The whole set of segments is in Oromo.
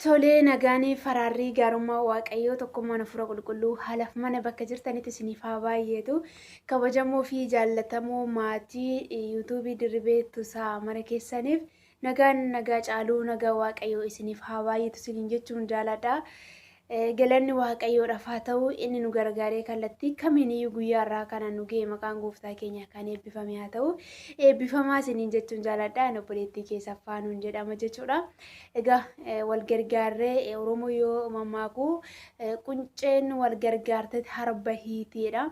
Tolee, nagaanii faraarrii gaarummaa Waaqayyoo tokkummaan Hafuura Qulqulluu haalaaf mana bakka jirtanitti isiniif haa baay'eetu. Kabajamoo fi jaallatamoo maatii yuutuubii Dirribee Tusaa mara keessaniif nagaan nagaa caaluu nagaa Waaqayyoo isiniif haa baay'eetu isiniin jechuun jaaladha. Galanni Waaqayyoodhaaf haa ta'u, inni nu gargaaree kallattii kamiiniyyuu guyyaa irraa kana nu ga'e, maqaan gooftaa keenya kan eebbifame haa ta'u. Eebbifamaa isiniin jechuun jaaladha. Ani obboleettii keessa faanuun jedhama jechuudha. Egaa wal gargaarree Oromoo yoo mammaaku qunceen wal gargaarteet harba hiitiidha.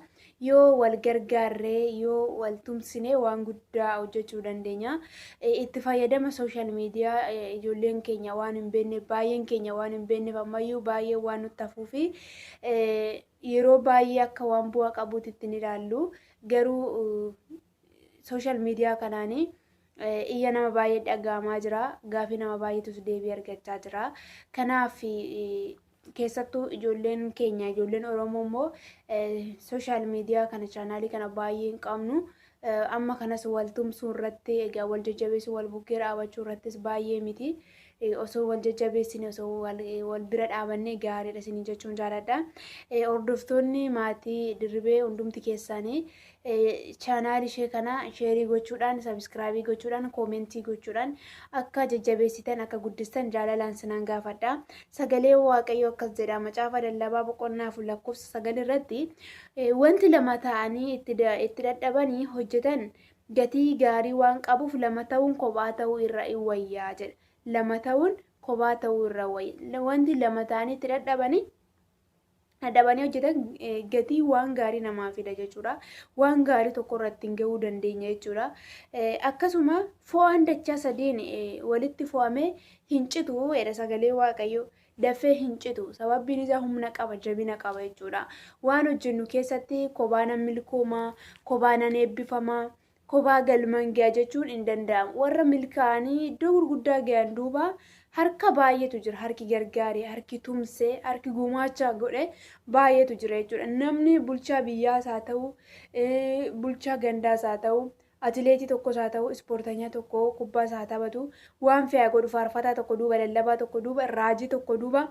Yoo wal gargaarree, yoo wal tumsine waan guddaa hojjechuu dandeenya. Itti fayyadama sooshaal miidiyaa ijoolleen keenya waan hin beekne, baay'een keenya waan hin beekneef, ammayyuu baay'ee waan nutti hafuu fi yeroo baay'ee akka waan bu'aa qabuutti ittiin ilaallu. Garuu sooshaal miidiyaa kanaanii iyya nama baay'ee dhaga'amaa jira. Gaafii nama baay'eetus deebii argachaa jira. Kanaaf keessattuu ijoolleen keenya, ijoolleen Oromoo immoo sooshaal miidiyaa kana, chaanaalii kana baay'ee hin qabnu. Amma kanas wal tumsuu irratti, egaa wal jajjabeessuu, wal bukkee dhaabachuu irrattis baay'ee miti. Osoo wal jajjabeessine, osoo wal bira dhaabanne gaariidha isiniin jechuun jaaladha. Hordoftoonni maatii Dirribee hundumti keessanii chaanaal ishee kana sheerii gochuudhaan, sabiskiraabii gochuudhaan, koomentii gochuudhaan akka jajjabeessitan, akka guddistan jaalalaan sinaan gaafadha. Sagalee Waaqayyoo akkas jedha, Macaafa Lallabaa boqonnaa 4 lakkoofsa 9 irratti: wanti lama ta'anii itti dadhabanii hojjetan gatii gaarii waan qabuuf lama ta'uun kophaa ta'uu irra in wayyaa jedha. Lama ta'uun kophaa ta'uu irra wayya. Wanti lama ta'anii itti dadhabanii hojjetan gatii waan gaarii namaa fida jechuudha. Waan gaarii tokko irratti hin gahuu dandeenya jechuudha. Akkasuma fo'aan dachaa sadiin walitti fo'amee hin citu jedha sagalee Waaqayyoo. Dafee hin citu. Sababbiin isaa humna qaba, jabina qaba jechuudha. Waan hojjennu keessatti kophaa nan milkoomaa, kophaa nan eebbifamaa, kophaa galman ga'a jechuun hin danda'amu. Warra milkaa'anii iddoo gurguddaa gahan duuba harka baay'eetu jira. Harki gargaaree, harki tumsee, harki gumaachaa godhe baay'eetu jira jechuudha. Namni bulchaa biyyaas haa ta'u, bulchaa gandaas haa ta'u, atileetii tokkos haa ta'u, ispoortanyaa tokko kubbaas haa taphatu, waan fe'aa godhu, faarfataa tokko duuba, lallabaa tokko duuba, raajii tokko duuba,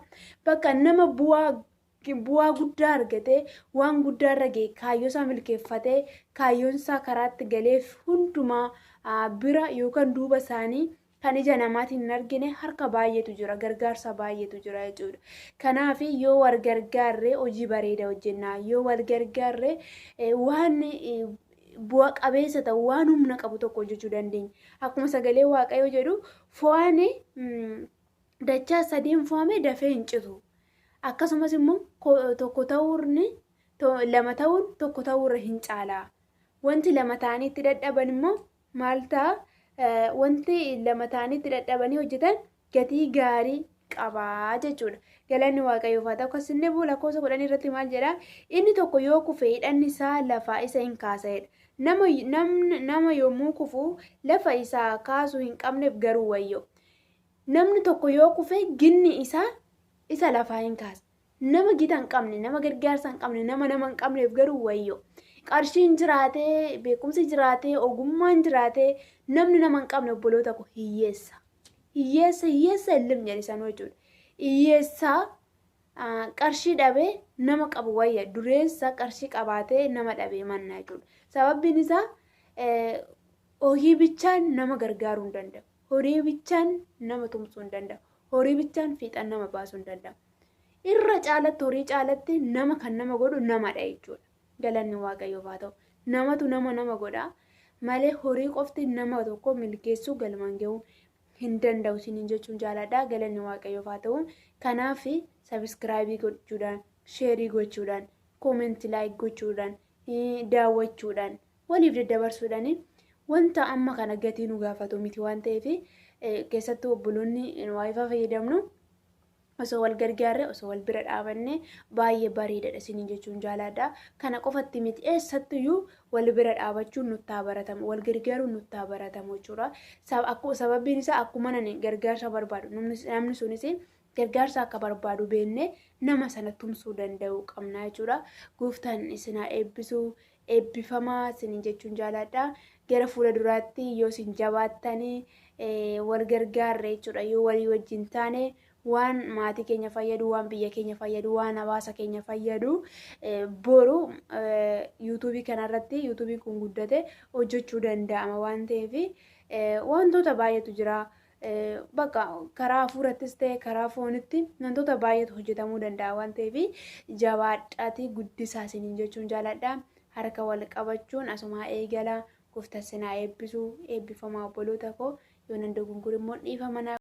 bakka nama bu'aa guddaa argatee, waan guddaa irra ga'e, kaayyoo isaa milkeeffatee, kaayyoon isaa karaatti galeef hundumaa bira yookaan duuba isaanii kan ija namaatiin hin argine harka baay'eetu jira, gargaarsa baay'eetu jira jechuudha. Kanaaf yoo wal gargaarree hojii bareeda hojjenna. Yoo wal gargaarree waan bu'a qabeessa ta'u, waan humna qabu tokko hojjechuu dandeenya. Akkuma sagalee Waaqayyoo jedhu, fo'aan dachaa sadiin fo'ame dafee hin citu. Akkasumas immoo tokko ta'uun, lama ta'uun tokko ta'uurra hin caala. Wanti lama ta'anii itti dadhaban immoo maal ta'a? Wanti lama ta'anii itti dadhabanii hojjetan gatii gaarii qabaa jechuudha. Galanni Waaqayyoof haa ta'u. Akkasumas immoo lakkoofsa 10 irratti maal jedhaa? Inni tokko yoo kufe hidhanni isaa lafaa isa hin kaasa jedha. Nama yommuu kufu lafa isaa kaasuu hin qabneef garuu wayyoo. Namni tokko yoo kufe ginni isaa isa lafaa hin kaasa. Nama gita hin qabne, nama gargaarsa hin qabne, nama nama hin qabneef garuu wayyoo. Qarshiin jiraatee, beekumsi jiraatee, ogummaan jiraatee, namni nama hin qabne, obboloota ko, hiyyeessa. Hiyyeessa, hiyyeessa illim jedhisan jechuudha. Hiyyeessaa qarshii dhabee nama qabu wayya dureessa qarshii qabaatee nama dhabee manna jechuudha. Sababbiin isaa horii bichaan nama gargaaruu hin danda'u. Horii bichaan nama tumsuu hin danda'u. Horii bichaan fiixan nama baasuu hin danda'u. Irra caalatti, horii caalatti nama kan nama godhu namadha jechuudha. Galanni Waaqayyoof haa ta'u. Namatu nama nama godha malee horii qofti nama tokko milkeessuu, galmaan gahuu hin danda'u isiniin jechuun jaaladha. Galanni Waaqayyoof haa ta'u. Kanaaf sabiskiraayibii gochuudhaan, sheerii gochuudhaan, koomentii like gochuudhaan, daawwachuudhaan, waliif daddabarsuudhaan wanta amma kana gatii nu gaafatu miti waan ta'eef, keessattuu obboloonni WiFi fayyadamnu osoo wal gargaarre, osoo wal bira dhaabanne baay'ee bareedaadha isiniin jechuun jaaladha. Kana qofatti miti, eessattuyyuu wal bira dhaabachuun nutti haa baratamu, wal gargaaruun nutti haa baratamu jechuudha. Sababbiin isaa akkuma nani gargaarsa barbaadu namni sunis gargaarsa akka barbaadu beennee nama sana tumsuu danda'uu qabna jechuudha. Gooftaan isin haa eebbisu, eebbifamaa isiniin jechuun jaaladha. Gara fuula duraatti yoo isin jabaattanii wal gargaarre jechuudha, yoo walii wajjin taane Waan maatii keenya fayyadu, waan biyya keenya fayyadu, waan hawaasa keenya fayyadu boru yuutuubii kanarratti yuutuubiin kun guddate hojjechuu danda'ama waan ta'eef wantoota baay'eetu jira. Bakka karaa hafuurattis ta'e karaa foonitti wantoota baay'eetu hojjetamuu danda'a waan ta'eef jabaadhaatii guddisaa isiniin jechuun jaaladha. Harka wal qabachuun asumaa eegala. Gooftaan sinaa eebbisu, eebbifamaa obboloota koo, yoo nan dogongore immoo dhiifama naa.